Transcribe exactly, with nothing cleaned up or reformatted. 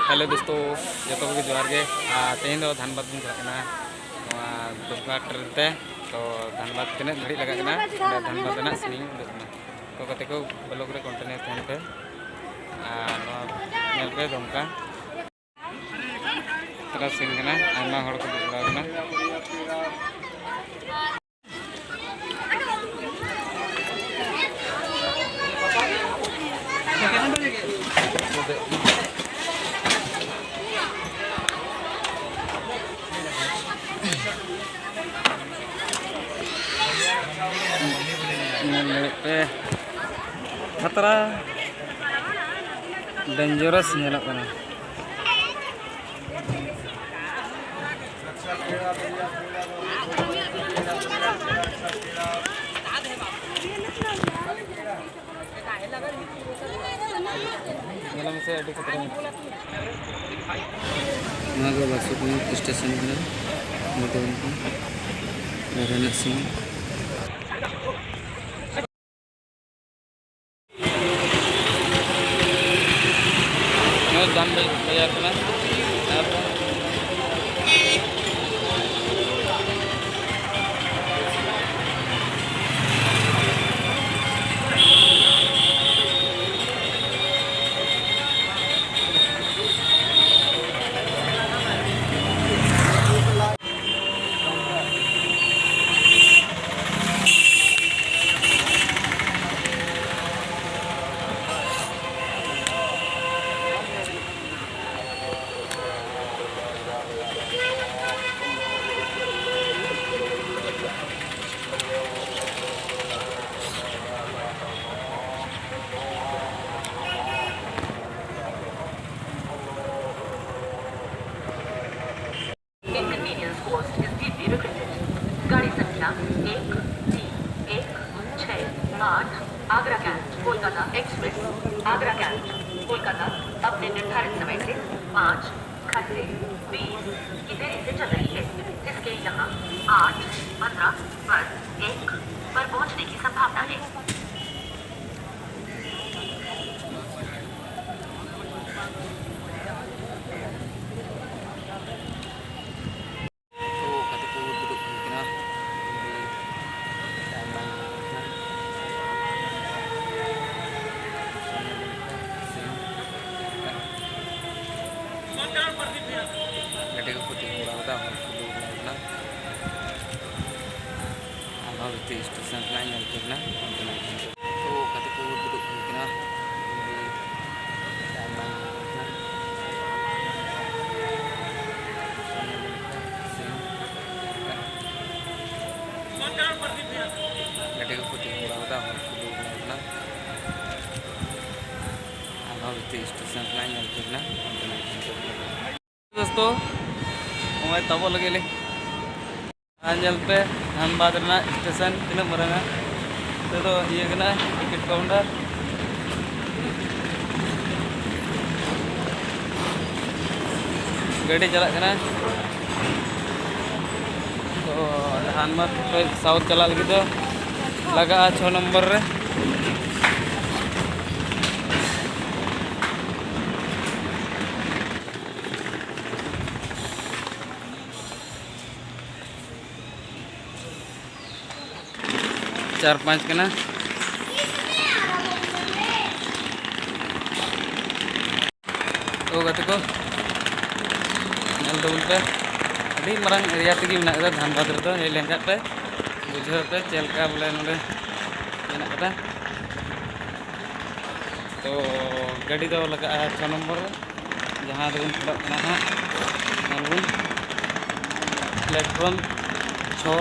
Hello ᱫᱳᱥᱛᱳ, ᱡᱚᱛᱚ ᱠᱚᱜᱮ ᱡᱚᱦᱟᱨ ᱜᱮ᱾ ᱟᱨ ᱛᱮᱦᱮᱧ ᱫᱚ ᱫᱷᱟᱱᱵᱟᱫᱽ ᱵᱚᱱ ᱪᱟᱞᱟᱜ ᱠᱟᱱᱟ ᱱᱚᱣᱟ ᱫᱩᱢᱠᱟ ᱴᱨᱮᱱ ᱛᱮ᱾ ᱛᱚ ᱫᱷᱟᱱᱵᱟᱫᱽ ᱛᱤᱱᱟᱹᱜ ᱜᱷᱟᱹᱲᱤᱡ ᱞᱟᱜᱟᱜ ᱠᱟᱱᱟ, ᱚᱸᱰᱮ ᱫᱷᱟᱱᱵᱟᱫᱽ ᱨᱮᱱᱟᱜ ᱥᱤᱱᱤᱝ ᱩᱫᱩᱜ ᱠᱟᱱᱟ᱾ ᱛᱚ ᱜᱟᱛᱮ ᱠᱚ, ᱵᱞᱚᱜ ᱨᱮ ᱠᱚᱱᱴᱤᱱᱤᱭᱩ ᱛᱟᱦᱮᱱ ᱯᱮ᱾ ᱟᱨ ᱱᱚᱣᱟ ᱧᱮᱞ ᱯᱮ ᱫᱩᱢᱠᱟ᱾ ᱛᱟᱨᱟᱥᱤᱧ ᱠᱟᱱᱟ, ᱟᱭᱢᱟ ᱦᱚᱲ ᱠᱚ ᱫᱩᱲᱩᱵ ᱵᱟᱲᱟ ᱟᱠᱟᱱᱟ᱾ ᱧᱮᱞ ᱫᱟᱲᱮᱭᱟᱜ ᱯᱮ, ᱠᱷᱟᱛᱨᱟ ᱰᱮᱧᱡᱟᱨᱟᱥ ᱧᱮᱞᱚᱜ ᱠᱟᱱᱟ᱾ ᱧᱮᱞ ᱢᱮᱥᱮ, ᱟᱹᱰᱤ ᱠᱷᱟᱛᱨᱟ ᱧᱮᱞᱚᱜ ᱠᱟᱱᱟ᱾ ᱱᱚᱣᱟ ᱫᱚ ᱵᱟᱥᱩᱠᱤ ᱥᱴᱮᱥᱚᱱ ᱠᱟᱱᱟ, ᱢᱚᱴᱟ ᱢᱩᱴᱤ ᱨᱟᱭᱨᱚᱝᱜᱟᱪᱷᱤ᱾ ᱱᱚᱣᱟ ᱫᱟᱢ ᱵᱟᱡᱟᱨ ᱠᱟᱱᱟ᱾ ᱟᱨ Inconvenience caused is deeply regretted. गाड़ी संख्या एक तीन एक छः आठ Agra cantt Kolkata express, Agra cantt Kolkata अपने निर्धारित समय से पाँच घंटे बीस की देरी से चल रही है, जिसके यहाँ आठ पन्द्रह पर एक पर पहुँचने की संभावना है। ᱠᱚ ᱛᱤᱸᱜᱩ ᱵᱟᱲᱟ ᱠᱟᱫᱟ, ᱦᱚᱲ ᱠᱚ ᱫᱩᱲᱩᱵ ᱵᱟᱲᱟ ᱠᱟᱱᱟ᱾ ᱟᱨᱦᱚᱸ ᱵᱷᱤᱛᱤᱨ ᱥᱴᱮᱥᱚᱱ ᱠᱷᱚᱱᱟᱜ ᱧᱮᱞ ᱦᱚᱪᱚ ᱵᱤᱱᱟ᱾ ᱛᱚ ᱜᱟᱛᱮ ᱠᱚ ᱫᱩᱲᱩᱵ ᱦᱩᱭ ᱠᱟᱱᱟ᱾ ᱜᱟᱹᱰᱤ ᱠᱚᱠᱚ ᱛᱤᱸᱜᱩ ᱵᱟᱲᱟ ᱠᱟᱫᱟ, ᱦᱚᱲ ᱠᱚ ᱫᱩᱲᱩᱵ ᱵᱟᱲᱟ ᱠᱟᱱᱟ᱾ ᱟᱨᱦᱚᱸ ᱵᱷᱤᱛᱤᱨ ᱥᱴᱮᱥᱚᱱ ᱠᱷᱚᱱᱟᱜ ᱧᱮᱞ ᱦᱚᱪᱚ ᱵᱤᱱᱟ᱾ ᱫᱳᱥᱛᱳ, ᱱᱚᱜᱼᱚᱭ ᱛᱟᱵᱚᱜ ᱞᱟᱹᱜᱤᱫ ᱞᱮ᱾ ᱟᱨ ᱧᱮᱞ ᱯᱮ, ᱫᱷᱟᱱᱵᱟᱫᱽ ᱨᱮᱱᱟᱜ ᱥᱴᱮᱥᱚᱱ ᱛᱤᱱᱟᱹᱜ ᱢᱟᱨᱟᱝᱟ᱾ ᱱᱚᱛᱮ ᱫᱚ ᱤᱭᱟᱹ ᱠᱟᱱᱟ, ᱴᱤᱠᱤᱴ ᱠᱟᱣᱩᱱᱴᱟᱨ᱾ ᱜᱟᱹᱰᱤ ᱪᱟᱞᱟᱜ ᱠᱟᱱᱟ᱾ ᱛᱚ ᱫᱷᱟᱱᱵᱟᱫᱽ ᱠᱷᱚᱱ ᱥᱟᱣᱩᱛᱷ ᱪᱟᱞᱟᱜ ᱞᱟᱹᱜᱤᱫ ᱫᱚ ᱞᱟᱜᱟᱜᱼᱟ ᱪᱷᱚ ᱱᱚᱢᱵᱚᱨ ᱨᱮ᱾ ᱪᱟᱨ ᱯᱟᱸᱪ ᱠᱟᱱᱟ᱾ ᱛᱚ ᱜᱟᱛᱮ ᱠᱚ, ᱧᱮᱞ ᱛᱟᱵᱚᱱ ᱯᱮ, ᱟᱹᱰᱤ ᱢᱟᱨᱟᱝ ᱮᱨᱤᱭᱟ ᱛᱮᱜᱮ ᱢᱮᱱᱟᱜ ᱠᱟᱫᱟ ᱫᱷᱟᱱᱵᱟᱫᱽ ᱨᱮᱫᱚ᱾ ᱦᱮᱡ ᱞᱮᱱᱠᱷᱟᱱ ᱯᱮ ᱵᱩᱡᱷᱟᱹᱣ ᱯᱮ ᱪᱮᱫ ᱞᱮᱠᱟ ᱵᱚᱞᱮ ᱱᱚᱰᱮ ᱢᱮᱱᱟᱜ ᱠᱟᱫᱟ᱾ ᱛᱚ ᱜᱟᱹᱰᱤ ᱫᱚ ᱞᱟᱜᱟᱜᱼᱟ ᱪᱷᱚ ᱱᱚᱢᱵᱚᱨ ᱨᱮ, ᱡᱟᱦᱟᱸ ᱫᱚᱵᱚᱱ ᱯᱷᱮᱰᱚᱜ ᱠᱟᱱᱟ ᱦᱟᱸᱜ᱾ ᱧᱮᱞ ᱵᱚᱱ, ᱯᱞᱮᱴᱯᱷᱨᱚᱢ ᱪᱷᱚ᱾